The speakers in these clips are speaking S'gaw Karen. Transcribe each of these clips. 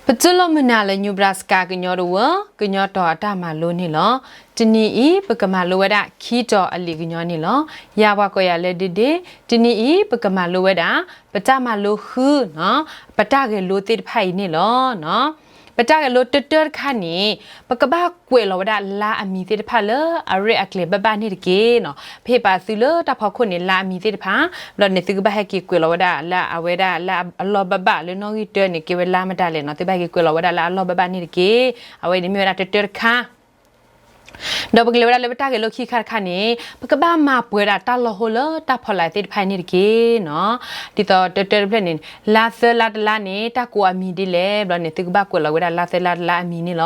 ပတူၢ်လိာ်မုာ်နၤလၢ Nebraska ကညီတဝၢ ကညီတီၤအတၢ်မၤလိန့ၣ်လီၤ. တနံၤအံၤ ပကမၤလိဝဲဒၣ်ခံတီၤအလံာ်ကညီန့ၣ်လီၤ. ယၤပှၤကိးယၤလၢ ဒ့ဒ့, တနံၤအံၤ ပကမၤလိဝဲဒၣ် ပတၢ်မၤလိဃု ပတၢ်ဂဲၤလိသ့ၣ်တဖၣ်အံၤန့ၣ်လီၤ. ပတၢ်ဂဲၤလိတၢတၢတခါန့ၣ် ပကဘၣ်ကွဲးလီၤဝဲဒၣ်လါအမံၤသ့ၣ်တဖၣ်လၢအရဲၣ်အကျဲၤဘၣ်ဘၣ်န့ၣ်တက့ၢ်နီၤ. ပဟ့ၣ်ပာ်သုလၢတၢ်ဖီခိၣ်န့ၣ် လါအမံၤသ့ၣ်တဖၣ်, ဘျီန့ၣ်သုကဘၣ်ဟဲက့ၤကွဲးလီၤဝဲဒၣ်လၢအဝဲဒၣ်လၢအလီၢ်ဘၣ်ဘၣ်လၢနီၣ်ဂံၢ်တၢန့ၣ် ကဲဝဲလါမတၤလဲၣ်နီၤ. သုဘၣ်ဟဲက့ၤကွဲးလီၤဝဲဒၣ်လၢအလီၢ်ဘၣ်ဘၣ်န့ၣ်တက့ၢ်. အဝဲန့ၣ်မ့ၢ်ဝဲဒၣ်တၢတၢတခါ ဒီးပကလဲၤဝဲဒၣ်လၢပတၢ်ဂဲၤလိခံခါတခါန့ၣ် ပကဘၣ်မၤပှဲၤဒၣ်တၢ်လီၢ်ဟိလၢတၢ်ဖီလာ်သ့ၣ်တဖၣ်အံၤန့ၣ်တက့ၢ်နီၤ. ဒ်သိးတၢတၢတဖျၢၣ်န့ၣ် လါသၢလါတလါန့ၣ် တၢ်ကိးအမံၤဒ်လဲၣ်, ဘျီန့ၣ်သုကဘၣ်ကွဲးလီၤဝဲဒၣ်လါသၢလါတလါအမံၤန့ၣ်လီၤ.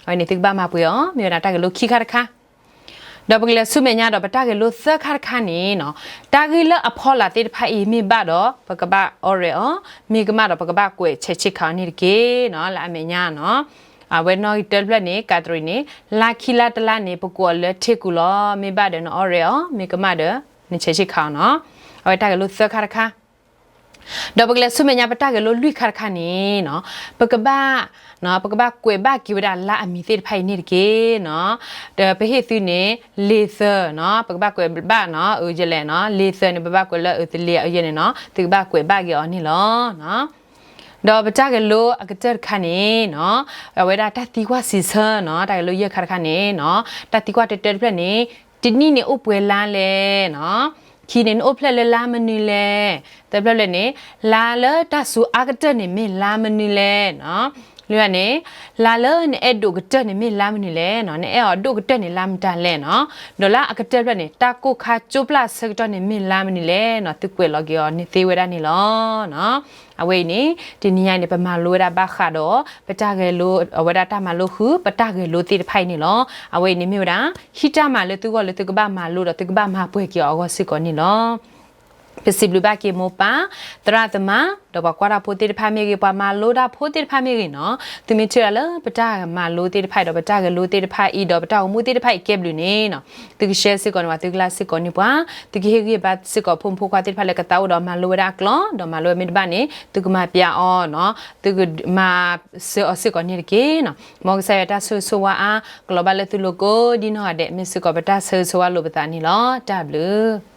အဝဲန့ၣ်သုကဘၣ်မၤပှဲၤအီၤ မ့ၢ်ဝဲဒၣ်တၢ်ဂဲၤလိခံခါတခါ ဒီးပကလဲၤဆူမဲာ်ညါဒီးပတၢ်ဂဲၤလိသၢခါတခါန့ၣ်နီၤ, တၢ်ဂ့ၢ်လၢအဖီလာ်သ့ၣ်တဖၣ်အံၤမ့ၢ်ဘၣ်ဒီး ပကဘၣ်အီရဲၣ်အီၤ, မ့ၢ်ကမၣ်ဒီးပကဘၣ်ကွဲးဆဲးဆ့ခးအီၤန့ၣ်တက့ၢ်နီၤ. လၢအမဲာ်ညါနီၤ, အဝဲနီၣ်ဂံၢ်တၢတဖျၢၣ်န့ၣ် ကးတရံးန့ၣ် လါခံလါတလါန့ၣ် ပကိးအီၤလၢထ့ကူၤလီၤ. မ့ၢ်ဘၣ်ဒီးနအီရဲၣ်အီၤ, မ့ၢ်ကမၣ်ဒီး နဆဲးဆ့ခးအီၤနီၤ. အဝဲတၢ်ဂဲၤလိသၢခါတခါ ဒီးပကလဲၤဆူမဲာ်ညါပတၢ်ဂဲၤလိလွံၢ်ခါတခါန့ၣ်နီၤ, ပကဘၣ် ပကဘၣ်ကွဲးဘၣ်က့ၤဝဲဒၣ်လါအမံၤသ့ၣ်တဖၣ်အံၤန့ၣ်တက့ၢ်နီၤ. ဒီးပဟ့ၣ်သုန့ၣ် လ့ၤသၢနီၤ, ပကဘၣ်ကွဲးဘၣ်နီၤ အယဲလဲၣ်နီၤ, လ့ၤသၢန့ၣ် ပဘၣ်ကွဲးလၢအသလ့ၤအယဲန့ၣ်နီၤ, သုကဘၣ်ကွဲးဘၣ်က့ၤအီၤန့ၣ်လီၤ. ဒီးပတၢ်ဂဲၤလိအကတၢၢ်တခါန့ၣ်နီၤ, အဝဲဒၣ်တၢ်သံကွၢ်စံးဆၢနီၤ, တၢ်ဂဲၤလိယဲၢ်ခါတခါန့ၣ်နီၤ, တၢ်သံကွၢ်တၢတၢတဖျၢၣ်န့ၣ် တနံၣ်န့ၣ်အိၣ်ပှဲၤလါလဲၣ်နီၤ, ခံန့ၣ် နအိၣ်ဖျဲၣ်လၢလါမနုၤလဲၣ်, သၢဖျၢၣ်ဖျၢၣ်န့ၣ် လါလၢတၢ်စူၤအါကတၢၢ်န့ၣ်မ့ၢ်လါမနုၤလဲၣ်နီၤ, လွံၢ်န့ၣ် လါလၢနအဲၣ်ဒိးကတၢၢ်န့ၣ်မ့ၢ်လါမနုၤလဲၣ်နီၤ, နအဲၣ်အီၤဒိၣ်ကတၢၢ်န့ၣ်လါမတၤလဲၣ်နီၤ, ဒီးလၢအကတၢၢ်ဖျၢၣ်န့ၣ် တၢ်ကိၢ်ခါကၠိပျၢ်ဆၢကတီၢ်န့ၣ်မ့ၢ်လါမနုၤလဲၣ်နီၤ, သုကွဲးလီၤက့ၤအီၤန့ၣ်သ့ဝဲဒၣ်န့ၣ်လီၤ. အဝဲအံၤန့ၣ် တနံၤညါအံၤန့ၣ် ပမၤလိဝဲဒၣ်ဘၣ်ဃးဒီး ပတၢ်ဂဲၤလိ အဝဲဒၣ်တၢ်မၤလိဃုာ် ပတၢ်ဂဲၤလိသ့ၣ်တဖၣ်အံၤန့ၣ်လီၤ. အဝဲအံၤန့ၣ်မ့ၢ်ဝဲဒၣ် ဟံၣ်တၢ်မၤလၢသုဂီၢ်လၢသုကဘၣ်မၤလိဒီးသုကဘၣ်မၤပှဲၤက့ၤအီၤအဂီၢ်စ့ၢ်ကီးန့ၣ်လီၤ. ပစံးဘျုးဘၣ်က့ၤမိၢ်ပၢ် သရၣ်သမါ ဒီးပှၤကွၢ်တၢ်ဖိသ့ၣ်တဖၣ်မ့ၢ်ဂ့ၤ ပှၤမၤလိတၢ်ဖိသ့ၣ်တဖၣ်မ့ၢ်ဂ့ၤနီၤ, သုမ့ၢ်ထံၣ်ဝဲဒၣ်လၢပတၢ်မၤလိသ့ၣ်တဖၣ်အံၤဒီးပတၢ်ဂဲၤလိသ့ၣ်တဖၣ်အံၤ ဒီးပတၢ်အိၣ်မူသ့ၣ်တဖၣ်အံၤကဲဘျုးန့ၣ်နီၤ, သုကshareစ့ၢ်ကီးန့ၣ် ပှၤသုကlikeစ့ၢ်ကီးန့ၣ်ပှၤ, သုကဟ့ၣ်ဂံၢ်ဘါစ့ၢ်ကီးဖိမုၣ်ဖိခွါသ့ၣ်တဖၣ်လၢကသးအိၣ်ဒီးမၤလိဝဲဒၣ်အကျိာ် ဒီးမၤလိဝဲမ့ၢ်တဘၣ်န့ၣ် သုကမၤပျးအီၤနီၤ, သုကမၤစၢၤအီၤစ့ၢ်ကီးန့ၣ်တက့ၢ်နီၤ. မ်ကစၢ်ယွၤတၢ်ဆိၣ်ဂ့ၤဆိၣ်ဝါအါ ကလီၤဘၣ်လၢသုလိၤကိးဒ်နီၢ်ဂၤဒဲး မ့ၢ်စ့ၢ်ကီးပတၢ်ဆိၣ်ဂ့ၤဆိၣ်ဝါလိာ်ပသးန့ၣ်လီၤ. တၢ်ဘျုး